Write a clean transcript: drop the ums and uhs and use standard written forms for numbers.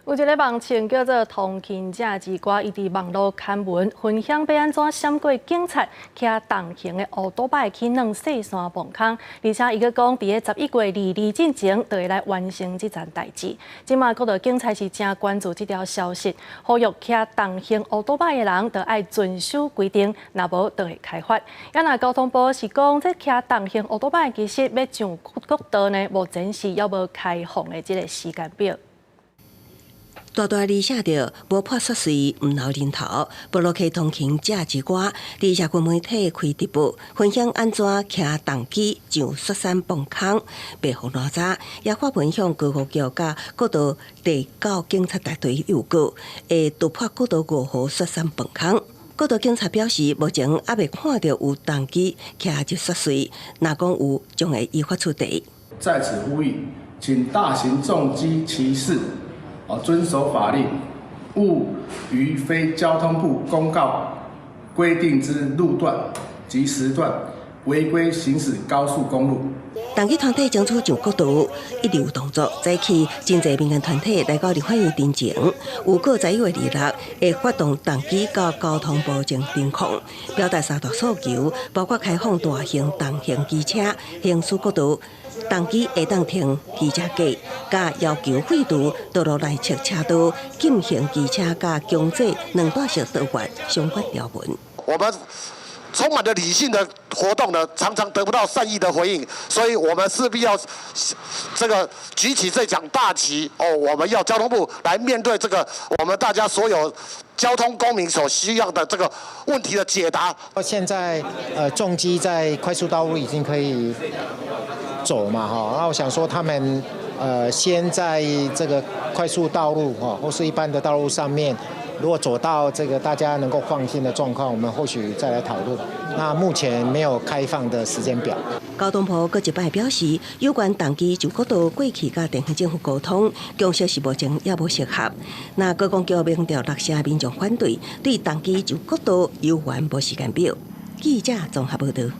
有一个網站叫做通勤者之歌，伊佇網路刊文分享欲按怎閃過警察，騎重型的烏多擺去攆雪山磅空，而且伊閣講，佇咧11月22進前，就會來完成這層代誌。這馬國道警察是誠關注這條消息，呼籲騎重型烏多擺的人，著愛遵守規定，若無就會開罰。啊若交通部是講，這騎重型烏多擺其實欲上國道呢，目前是猶無開放的這个時間表。大大字寫著無破雪隧，毋留人頭。部落客通勤者之歌，佇社群媒體開直播，分享按怎騎重機上雪山磅空，袂予攔查，也發文向高科局佮國道第九警察大隊有告，會突破國道5號雪山磅空。國道警察表示，目前猶未看著有重機騎入雪隧，若講有，將會依法處理。在此呼籲，請大型重機騎士遵守法令，勿於非交通部公告規定之路段及時段違規行駛高速公路。重機團體爭取上國道，一直有動作。早起真濟民間團體來到立法院陳情，有告11月26會發動重機到交通部前陳控，表達三大訴求，包括開放大型重型機車行駛國道，重機會當停機車格，佮要求廢除道路內側車道禁行機車佮強制兩段式道法相關條文。我們充滿了理性的活動呢，常常得不到善意的回應，所以我們勢必要這個舉起這盞大旗哦，我們要交通部來面對這個我們大家所有交通公民所需要的這個問題的解答。現在重機在快速道路已經可以走嘛，哈，那我想說他們先在這個快速道路哈，或是一般的道路上面，如果走到這個大家能夠放心的狀況，我們或許再來討論。那目前沒有開放的時間表。交通部閣一擺表示，有關重機上國道過去佮地方政府溝通，共識是目前猶無適合。那高公局面對六成民眾反對，對重機上國道猶原無時間表。記者綜合報道。